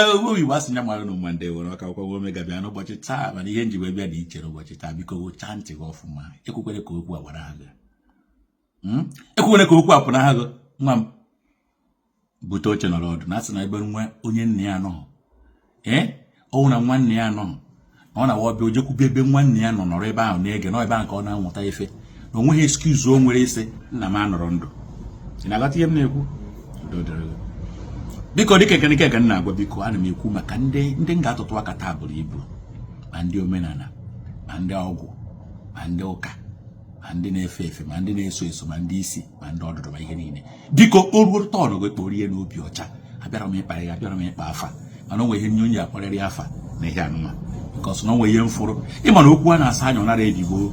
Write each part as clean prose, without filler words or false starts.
Ee, Igbo asị nya mara na ụma ndị were ọka akwụkwọ omega bịa n'ụbọchị taa, mana ihe nji wee bịa dị iche n'ụbọchị taa. Biko wụchaa ntị gị ọfụma. Ekwekwere ka okwu agbara gị. Ekwekwere ka okwu apụna gị. Nwa m, bute oche nọrọ ọdụ. Na asị na ebe nwa onye nna ya anọghị, ee, ọnwụ na nwanne ya anọghị, na ọ na-awa ọbịa ojekwube ebe nwanne ya nọ, nọrọ ebe ahụ na-ege nọ ebe ahụ ka ọ na-amụta ife, na o nweghị excuse o nwere isi nna m anọrọ ndụ. Ị na-aghọta ihe m na-ekwu? Udo dịrị gị. Biko, dịka ekeneke ka m na-agwa, biko, ana m ekwu maka ndị m ga-atụtụ aka taa buru ibu, ma ndị omenala, ma ndị ọgwụ, ma ndị ụka, ma ndị na-efe efe, ma ndị na-eso eso, ma ndị isi, ma ndị ọdụdụ, ma ihe niile. Biko, o ruo tọọnụ gị, kporie n'obi ọcha. Abịara m ịkparị ya, abịara m ịkpa afa, mana o nwere ihe nye onye akparịrị afa na ihe anụma, because na o nwere ihe mfụrụ. Ịma na okwu a na-asa anya, ọ nara ebigbo.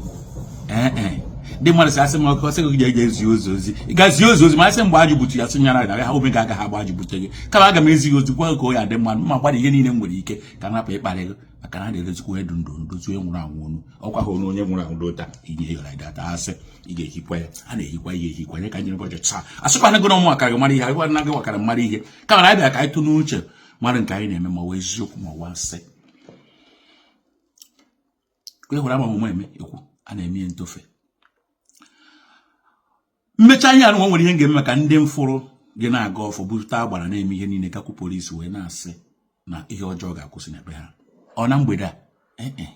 Ee, ndị mmadụ si asị m ọkụ, sị gị ga-eje ezi ozi, ị gazie ozi, ma asị mgbe ajụ butu ya, sị nyara na ha omega agaghị agba ajụ bute gị, kama aga m ezi gị ozi, gwa gị ka o ya dị mma, mma gbada ihe niile m nwere ike ka m rapụ ịkparị gị, maka na a na-erezikwa onye dị ndụ ndozi, onye nwụrụ anwụ onu ọkwa ha onu onye nwụrụ anwụ dota inye ya data asị ị ga-ehikwa ya, a na-ehikwa ihe ehikwa ya ka nyere ụbọchị taa. Asịkwana gị na ụmụ akara gị mara ihe, agwa na gị wakara mara ihe, kama na abịa ka anyị tụ n'uche mara nke anyị na-eme, ma ọ bụ eziokwu ma ọ bụ asị. Ka ị hụrụ ama omume eme ekwu a na-eme ihe ntofe mmecha ihe anụ nwere ihe m ga-eme maka ndị mfụrụ gị na-aga ọfọ, bute agbara, na-eme ihe niile, gakwu polisi wee na-asị na ihe ọjọọ ga-akwụsị n'ebe ha. Ọ na mgbede a, ee,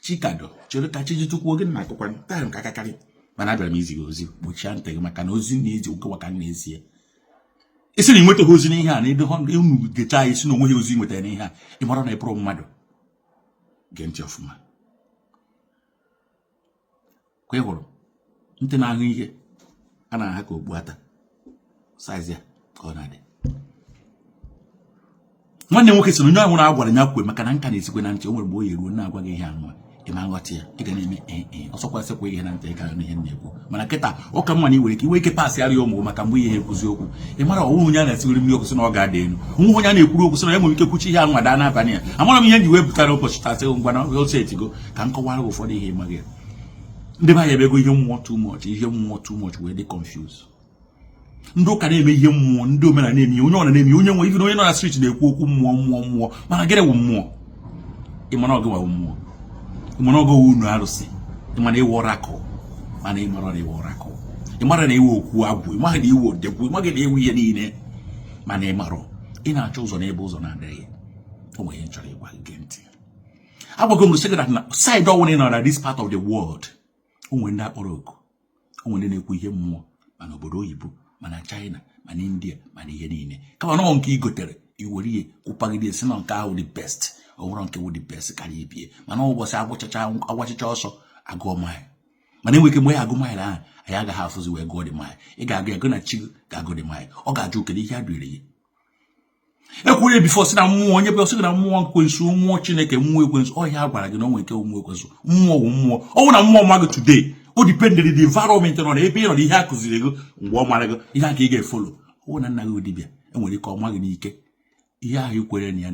chikado chere ka chi jitukwuo gị na akụkwa taa nke akakarị, mana abịara m izi gị ozi. Kpochie ntị gị, maka na ozi na-ezi okewa ka m na-ezi ya. Isi na ịnwetaghị ozi n'ihe a na ebe unu gecha isi na onweghị ozi nwetara n'ihe a, ị mara na ị bụrụ mmadụ. Gee ntị ọfụma. Ka ị hụrụ ntị na-ahụ ihe a na-aha ka okpu ata size ya ka ọ na-adị. Nwanne m nwoke sị na onye ahụ na-agwara ya kwe, maka na nka na-esikwe na ntị. O nwere mgbe o yeruo na-agwa gị ihe anụma, ị ma nghọta ya, ị ga na-eme ee, ọsọkwa sịkwa ihe na ntị, ị ga ihe m na-ekwu. Mana kịta, ọ ka mma na iwere ike iwe ike pasịara ya ụmụ, maka mgbe ihe ekwuzi okwu, ị mara ọnwụ onye a na-esiwere mmiri okwu sị na ọ ga-ada elu, onwe onye a na-ekwuru okwu sị na ya nwere ike kwuchi ihe anụma daa n'abalị ya. Amara m ihe m ji wee butere ụbọchị taa, sị ngwa na otu etigo ka m kọwara gị ụfọdụ ihe ịmaghị ya. Ndị be anyị emego ihe mmụọ too much, ihe mmụọ too much, wee dị confused. Ndị ụka na-eme ihe mmụọ, ndị omenala na-eme ihe, onye ọ na-eme ihe, onye nwe even onye nọ na street na-ekwu okwu mmụọ, mmụọ, mmụọ. Mana gịnị wụ mmụọ? Ị mara ọgụ wụ mmụọ? Ị mara ọgụ wụ unu arụsị? Ị mara ịwụ oracle? Mana ị mara na ịwụ oracle, ị mara na ịwụ okwu agwụ, ị maghị na ịwụ odegwu, ị maghị na ịwụ ihe niile, mana ị mara ị na-achọ ụzọ n'ebe ụzọ na-adịghị. O nwere ihe m chọrọ ịgwa gị. Gee ntị. Agwago m gị sị gị na side ọwụna ị nọ na this part of the world, o nwere ndị akpọrọ oku, o nwere ndị na-ekwu ihe mmụọ, mana obodo oyibo, mana China, mana India, mana ihe niile, kama na ọ nke i gotere, iwere ihe kwụpagide si na nke ahụ the best. Ọ nwere nke wụ the best karịa ibie, mana ụbọchị agwụchacha agwachicha ọsọ agụọ mile, mana enwere ike mgbe ya agụ mile ahụ, anyị agaghị afụzi wee gụọ dị mile. Ị ga-agụ ya, gụ na chi gị ga-agụ dị mile. Ọ ga-ajụ kedu ihe a dụrụ gị. Ekwuru before sị na mmụọ onye bịa sị gị na mmụọ ekwensu, mmụọ Chineke, mmụọ ekwensu, ọ ya gwara gị na o nwere nke mmụọ ekwensu. Mmụọ wụ mmụọ. Ọ wụ na mmụọ ma gị today, o depended the environment nọ na ebe ị nọ na ihe a kụziri gị. Mgbe ọ mara gị ihe a ka ị ga-efollow. Ọ wụ na nna gị dibịa, enwere ike ọ ma gị n'ike ihe ahụ ikwere na ya,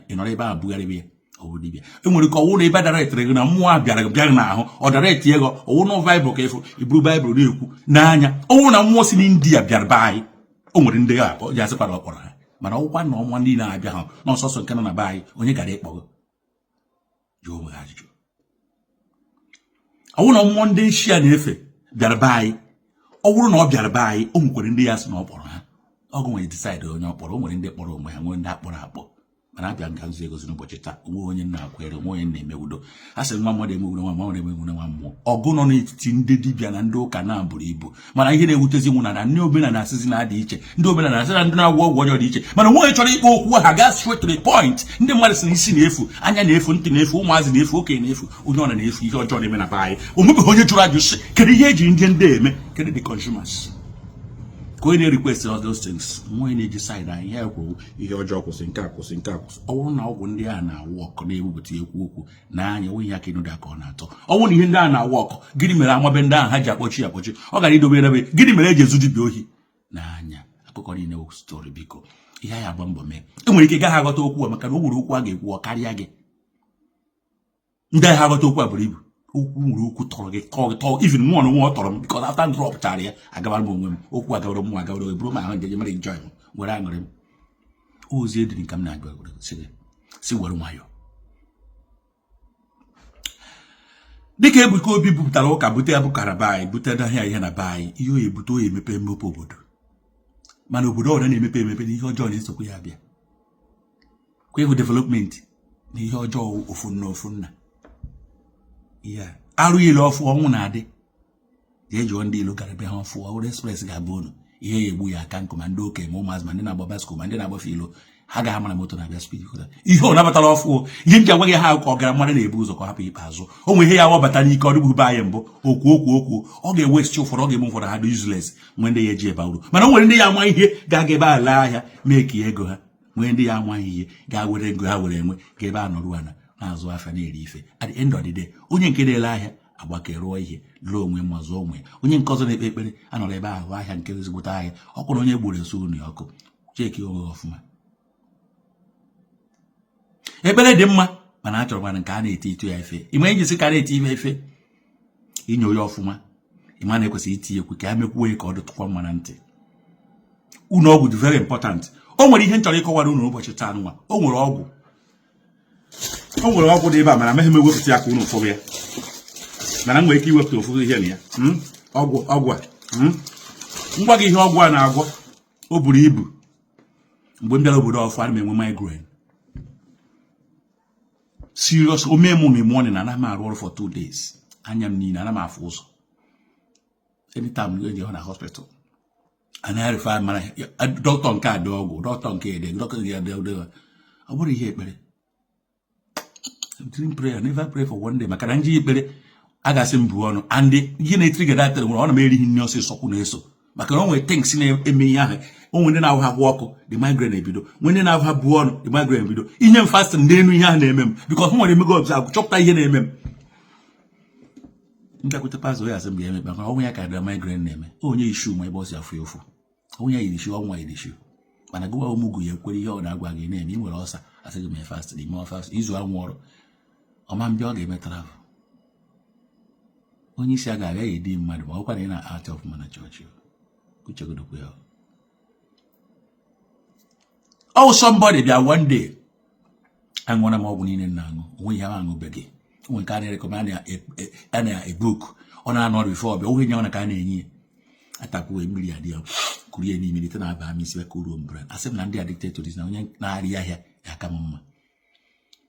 ị nọrọ ebe ahụ bugharịba ya, ọ bụ dibịa. Enwere ike ọwụ na ebe directịrị gị na mmụọ a bịara gị bịa gị n'ahụ, ọ direct ego. Ọwụ na Baịbụl ka ịfụ, iburu Baịbụl na-ekwu n'anya. Ọwụ na mmụọ si n'India bịara be anyị, o nwere ndị ya ji asịkwa na ọ kpọrọ ha, mana ọgwụkwa na ọnwa niile na-abịa ha n'ọsọsọ nke nọ na be anyị, onye gara ịkpọ gị? Jụọ onwe gị ajụjụ. Ọ bụrụ na mmụọ ndị Eshia na-efe bịara be anyị, ọ bụrụ na ọ bịara be anyị, o nwekwara ndị ya sị na ọ kpọrọ ha. Ọgụ nwere decide onye ọ kpọrọ. O nwere ndị kpọrọ onwe ha, nwee ndị akpọrọ akpọ. Mana abịa nka nzu egozi n'ụbọchị taa, onwe onye na-akwere, onwe onye na-emewudo. A sị nwa mmadụ emewudo, nwa mmadụ emewudo, nwa mmụọ. Ọgụ nọ n'etiti ndị dibịa na ndị ụka na-buru ibu, mana ihe na-ewutezi nwụ na ndị omenala asịzi na-adị iche, ndị omenala asị na ndị na-agwọ ọgwụ ọjọọ dị iche, mana onwe onye chọrọ ikpe okwu ha gaa straight to the point. Ndị mmadụ sị na isi na-efu, anya na-efu, ntị na-efu, ụmụazị na-efu, okenye na-efu, onye ọna na-efu. Ihe ọjọọ na-eme na be anyị, onwebeghị onye jụrụ ajụ sị kedu ihe eji ndị eme, kedu the consumers, ka onye na-request all those things, nwa onye na-eji side anyị. Ihe kwuru ihe ọjọọ kwụsị, nke a kwụsị, nke a kwụsị. Ọ bụrụ na ọgwụ ndị a na-awụ ọkụ na-ebupụta ekwu okwu n'anya onwe ihe aka ịnụda ka ọ na-atọ. Ọ bụrụ na ihe ndị a na-awụ ọkụ, gịnị mere amabe ndị ahụ ha ji akpọchi akpọchi? Ọ gara idobe edebe. Gịnị mere eji ezu dibịa ohi n'anya? Akụkọ niile wụ story. Biko, ihe anyị agba mbọ mee, e nwere ike gaghị aghọta okwu a, maka na o nwere okwu a ga-ekwu ọ karịa gị. Ndị agha aghọta okwu a buru ibu. Okwu nwere okwu tọrọ gị, tọọ gị, tọọ even mụọ na onwe ọ tọrọ m, because after drop chara ya, agabara m onwe m okwu, agabara m, agabara eburu m ahụ njeje mere enjoy m, were aṅụrị m. Ozi ediri ka m na-agwa si were nwayọọ. Dịka Ebuka Obi bupụtara ụka bute ya bụkara be anyị, bute ahịa ihe na be anyị, ihe o ebute o emepe emepe obodo. Mana obodo ọbụla na-emepe emepe na ihe ọjọọ na-esokwa ya abịa. Kwa ịhụ development na ihe ọjọọ ofu nna ofu nna. Ihe arụ ile ọfụ ọnwụ na-adị. Jee jụọ ndị ilo gara be ha ọfụ, ọrụ express ga-abụ unu. Ihe ya egbu ya aka nkụ, ma ndị okenye, ma ụmụazị, ma ndị na-agba bicycle, ma ndị na-agbafe ilo, ha ga-ama na moto na-abịa speed. Ihe ọ nabatara ọfụ, ihe nji agwa gị ha ka ọ gara mmadụ na-ebu ụzọ ka ọ hapụ ikpeazụ. O nwere ihe ya wabata n'ike ọ dịbụ be anyị mbụ, okwu okwu okwu ọ ga-ewesichi ụfọdụ, ọ ga-eme ụfọdụ ha dị useless, nwee ndị ya eji eba uru. Mana o nwere ndị ya ama ihe ga-aga ebe a lee ahịa mee ka ego ha, nwee ndị ya ama ihe ga-were ego ha were enwe ga ebe a nọrụ ana na-azụ afịa na-eri ife. At the end of the day, onye nke na-ele ahịa agbake rụọ ihe lụọ onwe ma zụọ onwe ya, onye nke ọzọ na-ekpe ekpere anọrọ ebe ahụ ahịa nke ezigbote ahịa. Ọ kwụrụ onye gburu eso unu ọkụ cheki onwe ọfụma. Ekpere dị mma, mana achọrọ mana nke a na-eti itu ya efe. Ime iji sị ka a na-eti ife efe inye onye ọfụma, ịma na ekwesịrị itinye ekwu ka ya mekwuo ya ka ọ dịtụkwa mma na ntị. Unu ọgwụ dị very important. O nwere ihe m chọrọ ịkọwara unu ụbọchị taa nwa. O nwere ọgwụ, o nwere ọgwụ dị ebe a, mana amaghị m ewepụta ya ka unu fụrụ ya, mana m nwere ike iwepụta ofu ihe na ya. Ọgwụ ọgwụ a, ngwa gị ihe ọgwụ a na-agwọ o buru ibu. Mgbe m bịara obodo ọfụ, ana m enwe migraine serious. O mee m in the morning, ana m arụ ọrụ for 2 days. Anya m niile ana m afụ ụzọ. Anytime m eje na hospital, anaghị refer, mara dọkịta nke a dị ọgwụ, dọkịta nke ede, dọkịta nke ede. Ọ bụrụ ihe ekpere, during prayer, never pray for one day, maka na nji ikpere a ga-asị m buo ọnụ. And ihe na-etrigger that nwere ọ na m erighị nri ọsịsọ kwụ na-eso, maka na o nwere things na-eme ihe ahụ. O nwere ndị na-ahụ ha ọkụ, the migraine ebido. Nwere ndị na-ahụ ha buo ọnụ, the migraine ebido. Inye m fasting n'elu ihe ahụ na-eme m, because m nwere emego observe, chọpụta ihe na-eme m. Nkakwute pastọ ya asị m ga-eme maka ọnwụ ya ka dị migraine na-eme onye ishu, ma ebe ọ si afụ ya ụfụ, onye ya yiri ishu, ọnwa yiri ishu. Mana gụwa ụmụgụ ya ekwere ihe ọ na-agwa gị na-eme. Ị nwere ọsa, asị gị mee fasting, ime fast izu anwụ ọrụ ọma mbịa, ọ ga-eme travel. Onye isi a ga-abịa ya edi mmadụ, ma ọkwa na ị na-atị ọfụma na chọọchị uchegodokwa ya. Oh, somebody bịa one day, aṅụọla m ọgwụ niile m na-aṅụ, onwe ihe m aṅụbeghị. Onwe nke a na-erecommend a na-ebook, ọ na-anọ before ọbịa onwe nye ọ na ka a na-enye ya atakwuo mmiri adị ya kuru ya n'ime ite na-aba m isi ka ruo mbre. Asị m na ndị addicted to this, na onye na-arịa ahịa ya aka m mma.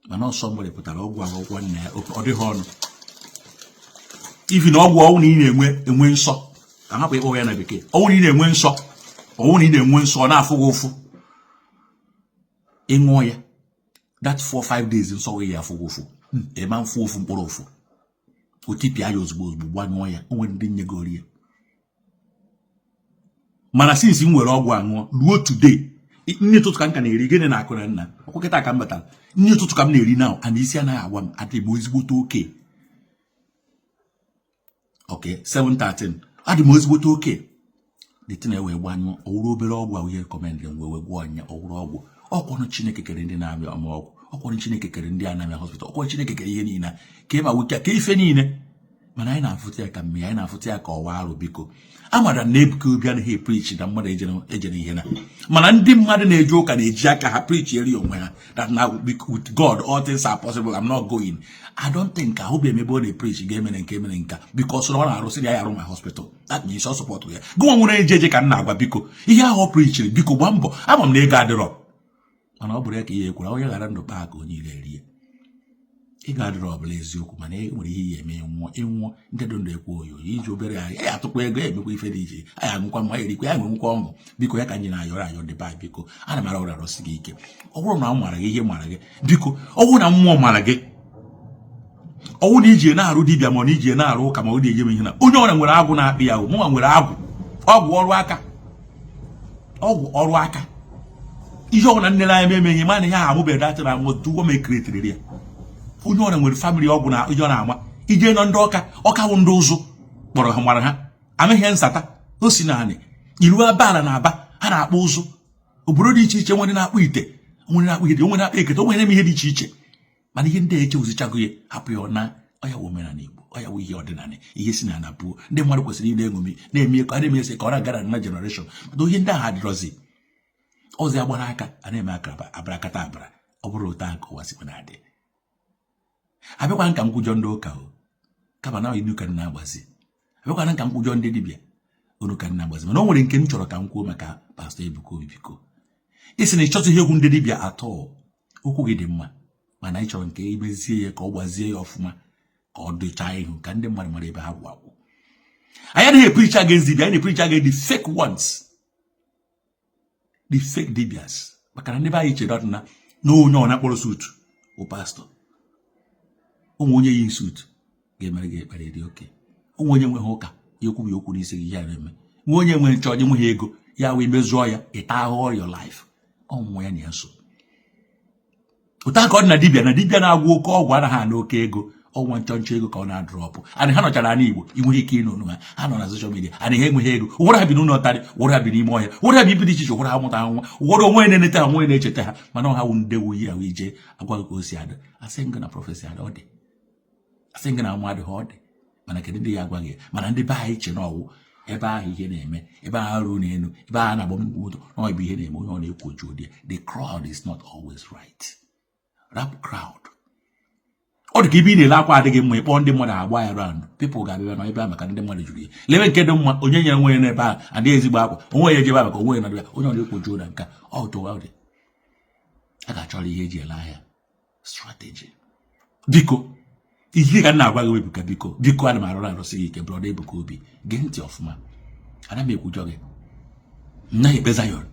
Mana ọsọ mgbere pụtara ọgwụ ahụ, ọgwụ nna ya ọ dịghị ọnụ ifi na ọgwụ ọnwụ na ị na-enwe enwe nsọ, ka hapụ ịkpọ ya na bekee. Ọnwụ na ị na-enwe nsọ, ọnwụ na ị na-enwe nsọ, ọ na-afụ gị ụfụ, ịṅụọ ya that 4-5 days, nsọ gị ya afụ gị ụfụ, ema mfụ ofu mkpụrụ ụfụ, o tipịa ya ozugbo ozugbo, gbanyụọ ya. O nwere ndị nyegoro ya, mana since m were ọgwụ aṅụọ ruo today, nri ụtụtụ ka m ka na-eri. Gịnị na-akụ na nna ọkwa kịta ka m batara, nri ụtụtụ ka m na-eri now, and isi anaghị agwa m, adị m ezigbote oke. Okay, 7:13, adị m ezigbote oke. The thing ewee gbanyụọ. Ọwụrụ obere ọgwụ ahụ ihe recommend m wee gwọọ nya. Ọwụrụ ọgwụ ọkwọnụ Chineke kere ndị na-amị ọma ọgwụ, ọkwọnụ Chineke kere ndị anamịa hospital, ọkwọnụ Chineke kere ihe niile ka ịma wike ka ife niile. Mana anyị na-afụta ya ka mmiri, anyị na-afụta ya ka ọwa arụ. Biko, amara na Ebuka Obi anaghị epreach na mmadụ ejere ihe na, mana ndị mmadụ na-eje ụka na-eji aka ha preach eri onwe ha that na with God all things are possible. I'm not going, I don't think ahụbeghị m ebe ọ na-epreach ga-emere nke emere nka, because na ọ na-arụsịrị ya arụ my hospital. That means ọ support ya. Gụnwa nwere eje eje ka m na-agwa, biko, ihe ahụ ọ preachiri, biko gbaa mbọ. Ama m na ego adịrọ, mana ọ bụrụ ya ka ihe ekwuru, onye ghara ndụ kpaa ka onye ile erie. Ị ga-adịrọ ọbụla eziokwu, mana e nwere ihe ya eme. Ịnwụọ ịnwụọ, ndị dị ndụ ekwu oyo iji obere ya ya atụkwa ego ya emekwa ife dị iche, anyị aṅụkwa mma, erikwa ya, nwenwekwa ọṅụ. Biko, ya ka anyị na-ayọrọ ayọ dị ba. Biko, ana m arịọ arịọsi gị ike. Ọ bụrụ na ọ mara gị ihe mara gị, biko, ọ bụrụ na mmụọ mara gị, ọ bụrụ na iji na-arụ dibịa, ma ọ na iji na-arụ ụka, ma ọ na-eje m ihe na onye ọrịa nwere agwụ na-akpị ya. Mụnwa nwere agwụ, ọgwụ ọrụ aka, ọgwụ ọrụ aka. Ihe ọbụla nnere anya emeghị, mana ihe ahụ amụbeghị datịra amụ tuwo m ekiretiri ya. Onye ọrịa nwere family ọgwụ na ihe ọ na-ama ije nọ. Ndị ọka ọka wụ ndị ụzụ kpọrọ ha mara ha amaghị nsata o si naanị iru abala na aba ha na-akpụ ụzụ. Obodo dị iche iche nwere na-akpụ ite, nwere na-akpụ ite, nwere na-akpụ ekete, nwere na-eme ihe dị iche iche. Mana ihe ndị a echewuzichago ya, hapụ ya na ọya wụ omenala Igbo, ọya wụ ihe ọdịnala, ihe si na ana pụọ. Ndị mmadụ kwesịrị ị na-eṅomi, na-eme ka a na-eme ese ka ọ na-agara na generation. Mana ihe ndị ahụ adịrọzi. Ọzọ agbara aka a na-eme akara abarakata abara. Ọ bụrụ otu ahụ ka ụwa sikwa na-adị. Abịakwana ka m kwujọ ndị ụka o, kama na ilu ka m na-agbazi. Abịakwana ka m kwujọ ndị dibịa unu ka m na-agbazi. Mana o nwere nke m chọrọ ka m kwuo maka Pastor Ebuka Obi. Biko, isi na ịchọta ihe egwu ndị dibịa atọ, okwu gị dị mma, mana ị chọrọ nke imezie ya ka ọ gbazie ya ọfụma, ka ọ dịchaa ihu, ka ndị mmadụ mara ebe ha gwụ agwụ. Anyị anaghị epreach against dibịa, anyị na-epreach against the fake ones, the fake dibias, maka na ndị be anyị chere na onye ọ na-akpọrọ suit bụ pastọ. Ụmụ onye yi suit ga-emere gị ekpere dị oke. Ụmụ onye nweghị ụka ya ekwubi okwu n'isi gị, ya na-eme nwe onye nwere nchọ, onye nweghị ego ya wee mezụọ ya ịta ahụ all your life. Ọnwụnwa ya na ya so ụta ka ọ dị na dibịa, na dibịa na-agwọ oke ọgwụ anaghị ana oke ego. Ọnwa nchọ nchọ ego ka ọ na-adropụ. Ana ha nọchara n'ala Igbo, ị nweghị ike ịnụ onu ha. Ha nọ na social media, ana ha enweghị ego. Ụfọdụ ha bi n'ụlọ ụtarị, ụfọdụ ha bi n'ime ọhịa, ụfọdụ ha bi ibi dị iche iche, ụfọdụ ha mụta nwa, ụfọdụ onwe na-eneta ha, onwe na-echeta ha. Mana ọha wụ ndị wu yi ahụ ije agwa gị ka o si adị. Asị ngị na prophecy adị, ọ dị. Asị ngị na mmadụ ha, ọ dị. Mana kedu ndị ya agwa gị? Mana ndị be anyị che na ọwụ ebe ahụ ihe na-eme, ebe ahụ ruo n'elu, ebe ahụ na-agba nnukwu moto, na ọ bụ ihe na-eme. Onye ọ na-ekwu oju ụdị. The crowd is not always right. Rap crowd. Ọ dị ka ebe ị na-ele akwa adịghị mma, ịkpọ ndị mmadụ agba ya round. People ga-abịa nọ ebe a maka ndị mmadụ juru ya. Lebe nke dị mma, onye nyere nwe ya n'ebe ahụ adịghị ezigbo akwa, onwe ya ejebe maka onwe ya nọdụ ya. Onye ọ na-ekwojuo na nke ọ tụwa dị a ga-achọrọ ihe eji ele ahịa, strategy. Biko, ihe ka m na-agwa gị, Ebuka, biko, biko, ana m arụrụ arụsị gị ike. Brother Ebuka Obi, gee ntị ọfụma. Ana m ekwujọ gị. M naghị ekpe Zion,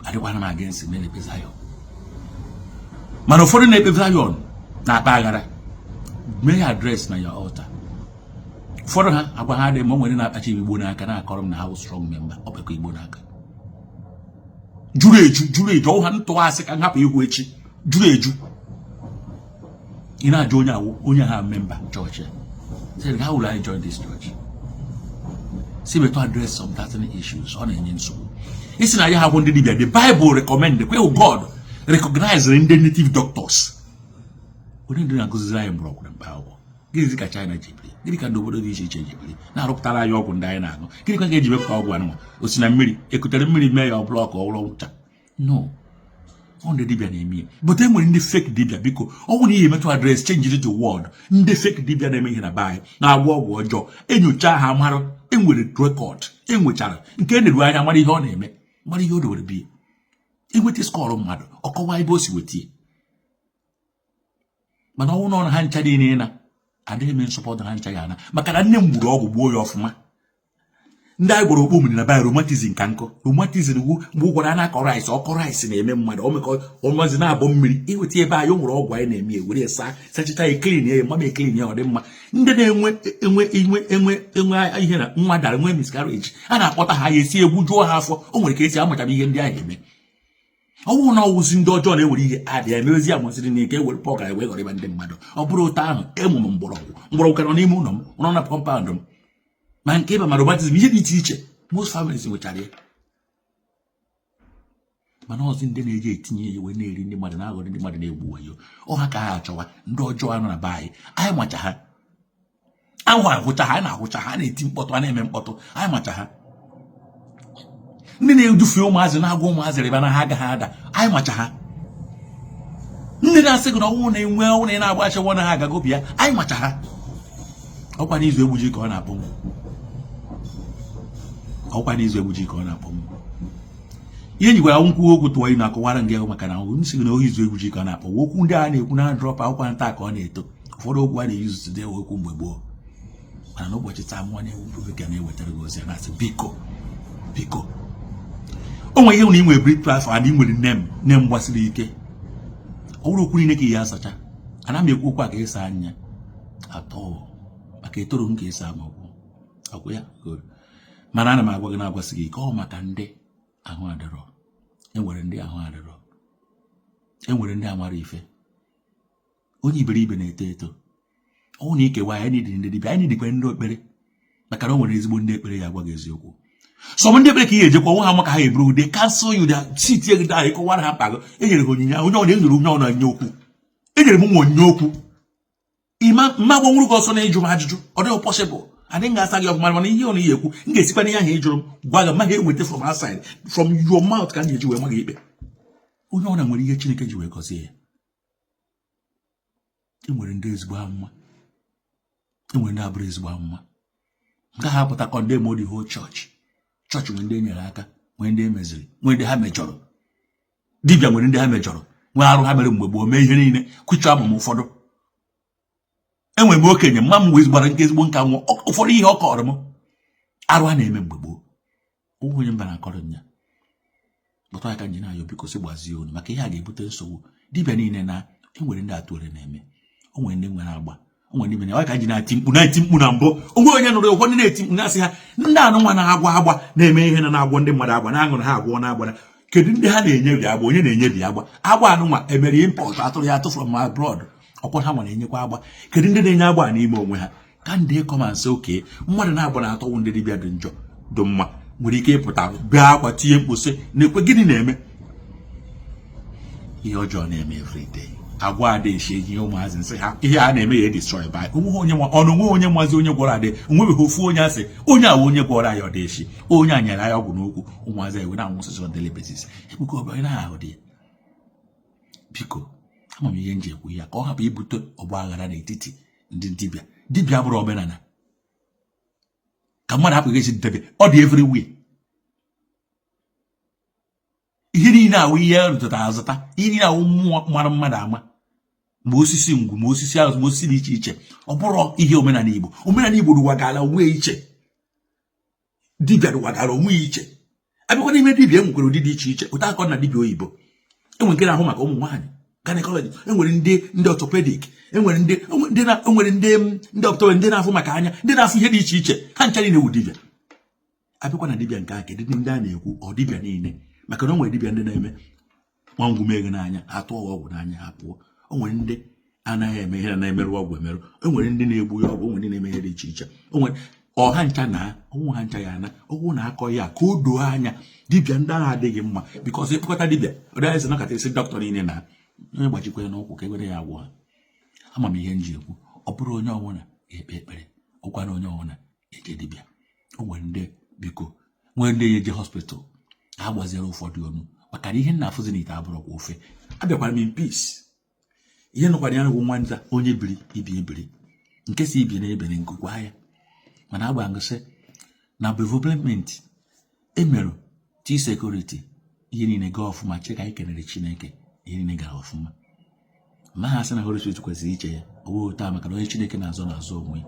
adịkwana m against ndị na-ekpe Zion, mana ụfọdụ na-ekpe Zion na-akpa aghara. Mee ya address na ya altar. Ụfọdụ ha agwa ha adịghị ma o nwere na-akpacha igbo n'aka na-akọrọ m na ha bụ strong member. Ọ kpekọ igbo n'aka juru eju, juru eju. Ọwụ ha ntụ asị ka m hapụ ihu echi juru eju. Ị na-ajụ onye awụ onye ha member chọọchị. Say, "How will I join this church?" Si better address some certain issues ọ na-enye nsogbu. Isi na ya ha bụ ndị dibịa, the Bible recommend kwe God recognize ndị native doctors, onye ndị na-akụziri anyị mgbọrọgwụ na mkpa akwụkwọ. Gịnịzi ka China ji biri? Gịnị ka ndị obodo dị iche iche ji biri na-arụpụtara anyị ọgwụ ndị anyị na-aṅụ? Gịnị ka ga-eji wepụta ọgwụ anụnwa? O si na mmiri ekutere mmiri mee ya, ọ bụla ọka ọ bụrụ ncha? No, ọ ndị dibịa na-eme ya, but e nwere ndị fake dibịa. Biko, ọ bụrụ na ihe emetụ address, change the word. Ndị fake dibịa na-eme ihe na be anyị, na-agwọ ọgwụ ọjọọ, enyocha ha mara enwere record, enwechara nke e neru anya mara ihe ọ na-eme, mara ihe o dowere biya. Enweta skull mmadụ, ọkọwa ebe o si weta ya. Mana ọnwụ na ha ncha niile na adịghị m nsọpọtụ ha ncha ya ana, maka na nne m gburu ọgwụ gbuo ya ọfụma. Ndị anyị gwara okpu mmiri na baya rheumatism ka nkụ. Rheumatism wu mgbe ụgwara a na-akọ rice, ọkọ rice na-eme mmadụ omekọ ọmazi na-abọ mmiri iweta ebe anyị. O nwere ọgwụ anyị na-eme, ewere saa, sachicha ya, clean ya, mama clean ya, ọ dị mma. Ndị na-enwe enwe enwe enwe enwe ihe na nwa dara, nwee miscarriage, a na-akpọta ha, ya esi egwu juo ha afọ. O nwere ka esi amụchara ihe ndị ahụ eme. Ọ bụrụ na ọwụzi ndị ọjọọ na-ewere ihe adị ya emewezi amasịrị n'ike ewere pọgara wee ghọrọ ndị mmadụ. Ọ bụrụ ụtọ ahụ enwe m mgbọrọgwụ, mgbọrọgwụ ka nọ n'ime ụlọ m, nọ na compound m, ma nke ịba, ma rheumatism, ihe dị iche iche. Most families nwechara ya, mana ọzọ ndị na-eji etinye ya wee na-eri ndị mmadụ, na-aghọrọ ndị mmadụ, na-egbu wayo ọha ka ha achọwa. Ndị ọjọọ anọ na be anyị, anyị macha ha, ahụ ahụcha ha, anyị na-ahụcha ha, na-eti mkpọtụ, a na-eme mkpọtụ, anyị macha ha. Ndị na-edufe ụmụazị, na-agwa ụmụazị rịba na ha agaghị ada, anyị macha ha. Ndị na-asị gị na ọnwụ na-enwe ọnwụ na ị na-agba achawa na ha agago bịa, anyị macha ha. Ọkwa n'izu egbuji ka ọ na-akpọ m, ọkwa n'izu egbuji ka ọ na-akpọ m. Ihe njikwara nkwuo okwu tụọ ị na-akọwara gị maka na m sị gị na ohi izu egbuji ka ọ na-akpọ. Okwu ndị a na-ekwu na drop akwụkwọ nta ka ọ na-eto. Ụfọdụ okwu a na-eyuzu today, okwu mgbe gboo. Mana n'ụbọchị taa, mụọ na-ewu ka na-ewetara gị ozi a na-asị, biko, biko, o nwere ihe na ị nwere big platform and ị nwere name, name gbasiri ike. Ọ bụrụ okwu niile ka ihe asacha, ana m ekwu okwu a ka ịsa anya atọ, maka etoro m ka ịsa m okwu ọkwụ ya. Good. Mana ana m agwa gị na-agwasị gị ike, ọ maka ndị ahụ adịrọ. Enwere ndị ahụ adịrọ, enwere ndị amara ife. Onye iberibe na-eto eto ọnwụ na ikewa. Anyị nidiri ndị dibịa, anyị nidikwa ndị ekpere, maka na o nwere ezigbo ndị ekpere ya agwa gị eziokwu. Sọm ndị ekpere ka ihe ejekwa onwe ha maka ha eburu they cancel you, they sit gị down, ịkọwara ha mkpa gị. Enyere ha onyinye, onye ọ na-enyere, onye ọ na-enye okwu. Enyere m nwa onyinye okwu. Ịma mma gbanwuru gị ọsọ na ịjụ m ajụjụ, ọ dịghị possible. Adịghị ga-asa gị ọfụma, mana ihe ọ na ihe ekwu, m ga-esikwa n'ihe ahụ ị jụrụ m gwa gị, maghị eweta from outside, from your mouth ka m ga-eji wee ma gị ikpe. Onye ọbụla nwere ihe Chineke ji wee gọzie ya. E nwere ndị ezigbo amụma, e nwere ndị abụrụ ezigbo amụma. Nke ha apụta condemn the whole church. Chọọchị nwere ndị e nyere aka, nwee ndị emeziri, nwee ndị ha mejọrọ. Dibịa nwere ndị ha mejọrọ, nwee arụ ha mere mgbe gboo, mee ihe niile kwuchie amụma ụfọdụ. Enwere m okenye mma m wee gbara nke ezigbo nka nwụọ, ụfọdụ ihe ọ kọrọ m, arụ a na-eme mgbe gboo, onwe onye mba na-akọrọ nya kpọtọ aka nji na-ayọ, biko sị gbazie unu, maka ihe a ga-ebute nsogbu. Dibịa niile na enwere ndị atụre na-eme, o nwere ndị nwere agba, o nwere ndị mere ọ ka ji na-eti mkpu, na-eti mkpu na mbụ, onwe onye nụrụ. Ụfọdụ na-eti mkpu, na-asị ha ndị anụnwa na-agwa agba, na-eme ihe na na-agwọ ndị mmadụ agba, na-aṅụrụ ha agwọ na-agbara. Kedu ndị ha na-enye bi agba? Onye na-enye bi agba? Agba anụnwa emere import, atụrụ ya atụ from abroad, ọkwa ha nwa na-enyekwa agba. Kedu ndị na-enye agba n'ime onwe ha? Ka ndị kọmansị oke mmadụ na-agba na-atọwụ ndị dibịa dị njọ dị mma nwere ike ịpụta bee akwa, tinye mkpu, sị na-ekwe gịnị na-eme ihe ọjọọ na-eme everyday. Agwa ada eshi eji ụmụazị nsị ha ihe a na-eme ya destroy by onweghị onye ọnụ, onweghị onye nwazi onye gwọrọ adị, onwebeghị ofu onye asị onye awa onye gwọrọ anyị ọdịshi, onye a nyere anyị ọgwụ n'okwu. Ụmụazị ewe na-anwụsịsị on daily basis. Ebuka ọbịa na ahụ dị ya. Biko, ama m ihe m ji ekwu ya ka ọ hapụ ibute ọgba aghara n'etiti ndị dibịa. Dibịa bụrụ omenala ka mmadụ hapụ esi debe ọ dị everywhere. Ihe niile awụ ihe rụtara azụta, ihe niile awụ mmụọ mara mmadụ ama, ma osisi ngwu, ma osisi azụ, ma osisi dị iche iche. Ọ bụrụ ihe omenala Igbo, omenala Igbo rụwagara onwe iche, dibịa rụwagara onwe iche. Abịakwa n'ime dibịa, e nwekwara ụdị dị iche iche. Ụta akọ na dibịa oyibo, enwere nke na-ahụ maka ụmụ nwaanyị, gynecology, enwere ndị orthopedic, enwere ndị na enwere ndị optometry, ndị na-afụ maka anya, ndị na-afụ ihe dị iche iche. Ha ncha niile wụ dibịa. Abịakwa na dibịa nke a, kedu ndị a na-ekwu? Ọ dibịa niile, maka na o nwere dibịa ndị na-eme nwa ngwu meghe n'anya, ha tụọ ọgwụ n'anya, ha pụọ. O nwere ndị anaghị eme ihe na-emerụ ọgwụ emerụ, o nwere ndị na-egbu ya ọgwụ, o nwere ndị na-eme ihe dị iche iche. O nwere ọha ncha na ọnwụ ha ncha ya na ọgwụ na-akọ ya ka o doo anya. Dibịa ndị ahụ adịghị mma, because ịkpọkọta dibịa ọ dịghị ezi nakọta isi dọkịta niile na onye gbajikwa ya n'ụkwụ ka ewere ya agwọ ha. Ama m ihe m ji ekwu, ọ bụrụ onye ọbụla ga-ekpe ekpere ụkwa na onye ọbụla eje dibịa. O nwere ndị, biko, nwere ndị eje hospital ka ha gbaziere ụfọdụ ọnụ, maka na ihe nna afụzi n'ite abụrụkwa ofe. Abịakwara m in peace. Ihe nọkwara ya bụ nwa nza onye biri ibi ebiri nke si ibi na ebere nkukwa ya, mana agba ngụsị na development emerụ t security, ihe niile gaa ọfụma. Che ka anyị kenere Chineke, ihe niile gara ọfụma. Ma ha sị na Holy Spirit kwesịrị iche ya ọ bụghị taa, maka na onye Chineke na-azọ na-azọ onwe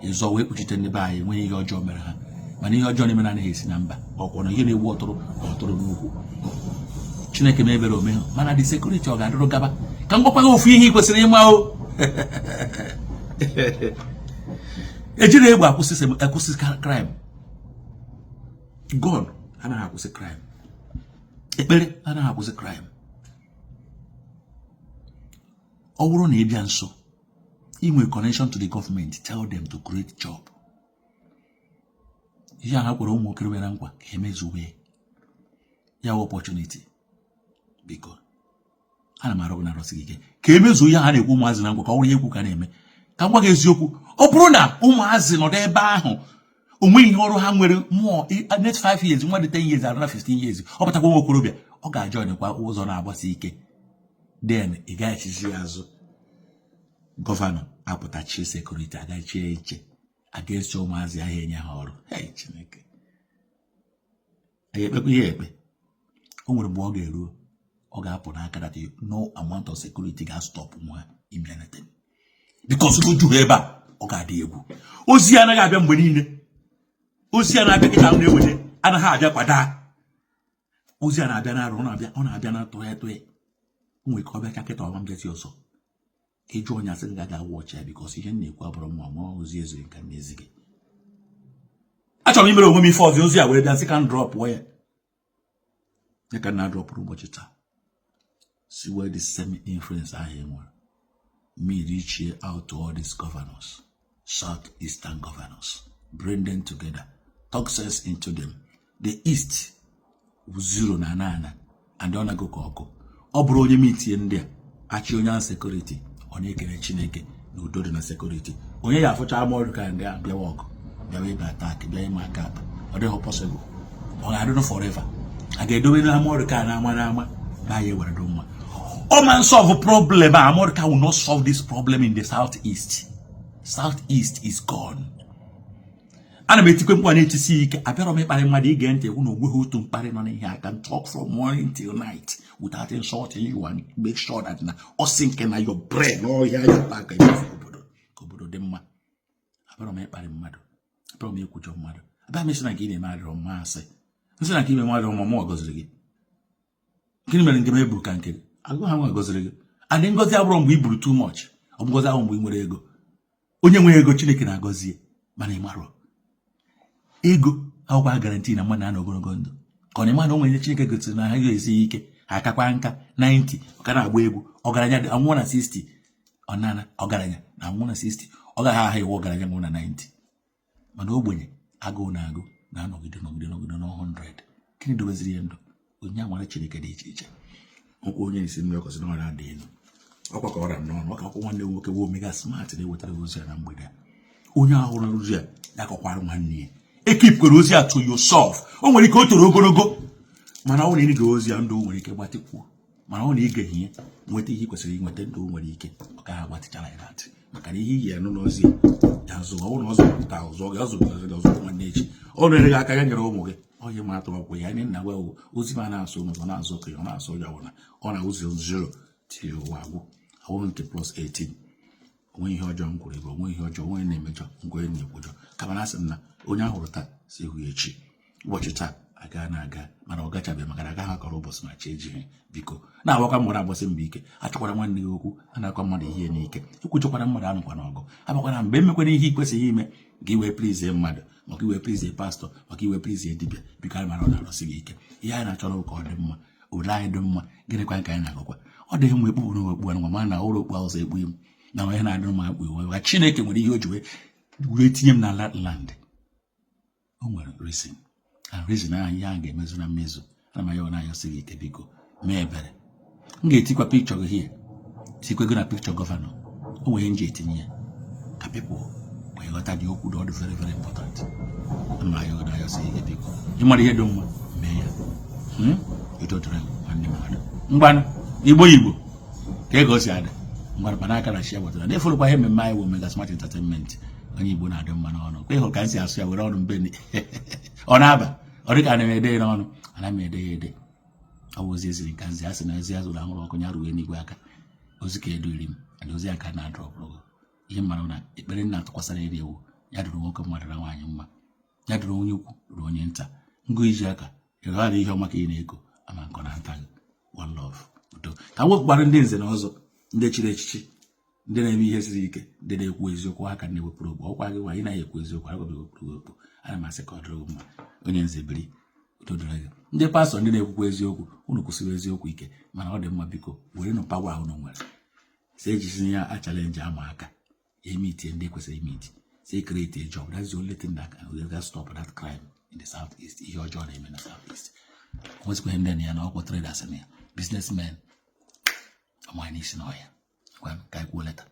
ịzọ wee kpuchite ndị be anyị, enweghị ihe ọjọọ mere ha. Mana ihe ọjọọ na-eme anaghị esi na mba ọkwọ na ihe na-egbu ọtụrụ ka ọtụrụ n'ukwu. Chineke ma ebere ome ha, mana dị security ọ ga-adịrụ gaba. Ka m gwakwa gị ofu ihe ị kwesịrị ịma o: ejiri egbe akwụsị crime, gun anaghị akwụsị crime, ekpere anaghị akwụsị crime. Ọ bụrụ na ị bịa nso inwe connection to the government, tell them to create job. Ihe a ha kwere ụmụ okorobịa na nkwa ka emezuwe ya wụ opportunity. Biko, ana m arịọ na arịọsị gị ike ka emezuo ihe ha na-ekwu ụmụazị na nkwa, ka ọ bụrụ ihe ekwu ka na-eme. Ka m gwa gị eziokwu, ọ bụrụ na ụmụazị nọdụ ebe ahụ, onweghị ihe ọrụ ha nwere mmụọ, next 5 years, nwa dị 10 years arụ na 15 years, ọ pụtakwa nwa okorobịa, ọ ga-ajoin kwa ụzọ na-agbasi ike. Then ị gaghachizi azụ, governor apụtachie security, agachie iche against ụmụazị ahụ, enye ha ọrụ. Hey, Chineke, anyị ekpekwa ihe ekpe. O nwere mgbe ọ ga-eruo, ọ ga-apụ n'aka that no amount of security ga-stop nwa ime anything, because o jughị ebe a, ọ ga-adị egwu. Ozi anaghị abịa mgbe niile. Ozi a na-abịa kịta na-eweta anaghị abịa kwada. Ozi a na-abịa na arụ, ọ na-abịa, ọ na-abịa na tụghe tụghe. O nwere ka ọ bịa ka kịta ọma mbịazi ọzọ. Ịjụ onye asị gị ga wọchị ya, because ihe m na-ekwu abụrụ nwa nwa ozi ezuru nka n'ezi gị. Achọrọ m imere onwe m ife ọzọ, ozi a wee bịa, sị ka m dropụọ ya. Ya ka m na-adropụrụ ụbọchị taa, si where the same influence ahụ e nwere me reach out to all these governors, southeastern governors, bring them together, talk sense into them. The east zero na ana and ọ na-agụ ka ọkụ. Ọ bụrụ onye mitie ndị a achị onye ahụ security, ọ na-ekele Chineke na udo dị na security. Onye ya afụcha ama ọrụ ka ndị a bịawa ọgụ. Bịawa ebe attack, bịa ịma aka akpa, ọ dịghị possible. Ọ ga-adịnụ forever. A ga-edobe n'Amọrịka n'ama n'ama na ya ewere dị mma. Ọ ma solve problem a. America will not solve this problem in the South East. South East is gone. Ana m etikwe mkpu a na-etisi ike. Abịarọ m ịkparị mmadụ. Ige ntị hụ na onweghị otu mkparị nọ n'ihe. I can talk from morning till night without insulting you and make sure that na ọ sị nke na your brain ọhịa ya aka emefu obodo ka obodo dị mma. Abịarọ m ịkparị mmadụ, abịarọ m ikwujọ mmadụ. Abịa m isi na nke ị na-eme adịrọ mma. Asị nsị na nke ime mmadụ mma, mụnwa gọziri gị. Gịnị mere nke m eburu ka nke gị? Agụ ha nwa gọziri gị. Adị ngọzi abụrụ mgbe i buru too much. Ọ bụ ngọzi ahụ mgbe ị nwere ego. Onye nwere ego, Chineke na-agọzie. Mana ị marọ ego akwụkwọ guarantee na mmadụ na-anọ ogologo ndụ, ka ọ na-ema na o nwere ihe Chineke gosiri na ha ga-esi ike. Ha akakwa nka 90, ọ ka na-agba egwu. Ọgaranya dị anwụọ na 60, ọ nana ọgaranya na anwụọ na 60, ọ gaghị aha iwu ọgaranya nwụrụ na 90. Mana ogbenye agụụ na-agụ na-anọgide nọgide nọgide na 100. Gịnị dobeziri ya ndụ? Onye amara Chineke dị iche iche. Nkwụ onye isi mmiri ọkọsị na ọra dị elu ọkwa ka ọra n'ọnụ ọka akwụkwọ. Nwanne m nwoke bụ Omega Smart na-ewetara ozi ya na mgbede a. Onye ahụ hụrụ ozi a, ya kọkwara nwanne ya. Ekipkwere ozi a to yourself. O nwere ike o toro ogologo, mana ọ na ịge ozi ya, ndụ nwere ike gbatịkwuo. Mana ọ na ige ihe nweta ihe ị kwesịrị inweta, ndụ nwere ike ọ gaghị agbatịchara ya dat, maka na ihe iyi ya nụ n'ozi ya azụ. Ọ bụrụ na ọ zụpụta ọzọ, ga azụ gị ọzọ nwanne echi. Ọ na-ere gị aka ya nyere ụmụ gị onye ma atụ akwụkwọ ya. Anyị nna gwa ozi ma na-asụ ụmụ, ọ na-asụ okenye, ọ na-asụ onye ọbụla. Ọ na-ụzọ 0 till ụwa agwụ. Awụghị nke plus 18. Onwe ihe ọjọọ m kwuru ebe, onwe ihe ọjọọ onwe na-emejọ ngwa onye na-ekwujọ, kama na asị m na onye ahụrụ taa si hụ ya echi. Ụbọchị taa aga na-aga, mana ọ gachabeghị, maka na agaghị akọrọ ụbọchị ma chi ejighị. Biko, na-agbakwa mbọ, na-agbasi mbọ ike. Achọkwara nwanne gị okwu, a na-akọ mmadụ ihe n'ike. Ekwujọkwara mmadụ, anụkwa n'ọgụ, abakwana mgbe emekwana ihe ị kwesịghị ime ka iwee please mmadụ, maka iwee please pastor, maka iwee please dibịa. Biko, anyị mara ọ na-arụsị gị ike. Ihe anyị na-achọrọ ka ọ dị mma, ule anyị dị mma. Gịnịkwa ka anyị na-agụkwa? Ọ dịghị mma ekpukpuru okpu anụnwa, ma na ụlọ okpu awụsa ekpu m na ihe na-adị mma akpụ iwe. Ka Chineke nwere ihe o ji wee tinye m na land, o nwere reason, and reason ahụ, ihe ahụ ga-emezu na mmezu. Ana m ayọ na-ayọsị gị ike, biko mee ebere. M ga-etikwa picture gị here, tikwego na picture governor. O nwere ihe m ji etinye ya ka people wee ghọta dị okwu dị. Ọ dị very, very important. Ana m ayọ na-ayọsị gị ike, biko, ịmara ihe dị mma, mee ya. Udo dịrị gị, nwanne mmadụ. Ngwanụ, Igbo, Igbo, ka ego si adị. Ngwanụ, kpanaka na share button na efolokwa ihe mmemme anyị bụ Omega Smart Entertainment. Onye Igbo na-adị mma n'ọnụ kwa. Ịhụrụ ka m si asụ ya were ọnụ mbeni, ọ na-aba, ọ dị ka ana m ede ya n'ọnụ, ana m ede ya ede. Ọ bụ ozi eziri nka nzi. A sị na ezi azụrụ ahụrụ ọkụ ya ruo n'igwe aka. Ozi ka eduriri m and ozi aka na-adọrọpụrụ gị ihe mara na ekpere nna atụkwasara eri ewu ya dụrụ nwoke mmadụ na nwaanyị mma, ya dụrụ onye ukwu, dụrụ onye nta. Ngụ iji aka ịghara ihe ọma ka ị na-eko ama nkọ na nta gị. One love, udo. Ka wepụkwara ndị nze na ọzọ, ndị chiri echichi, ndị na-eme ihe siri ike, ndị na-ekwu eziokwu ha ka na-ewepụrụ okpu. Ọkwa gị nwa ị naghị ekwu eziokwu, agwa m ewepụrụ gị okpu. Ana m asị ka ọ dịrị gị mma. Onye nze biri, udo dịrị gị. Ndị pastor, ndị na-ekwukwa eziokwu, unu kwụsịrị eziokwu ike, mana ọ dị mma. Biko, werenụ power unu nwere si ejisi ya a challenge ama aka emitie ndị kwesịrị imiti, si create a job. That's the only thing that can stop that crime in the South East. Ihe ọjọọ na-eme na South East, nwezikwa ndị na ya na ọkwa traders na ya, businessmen, ọmanye n'isi n'ọhịa. Ngwa, ka anyị kwuo leta.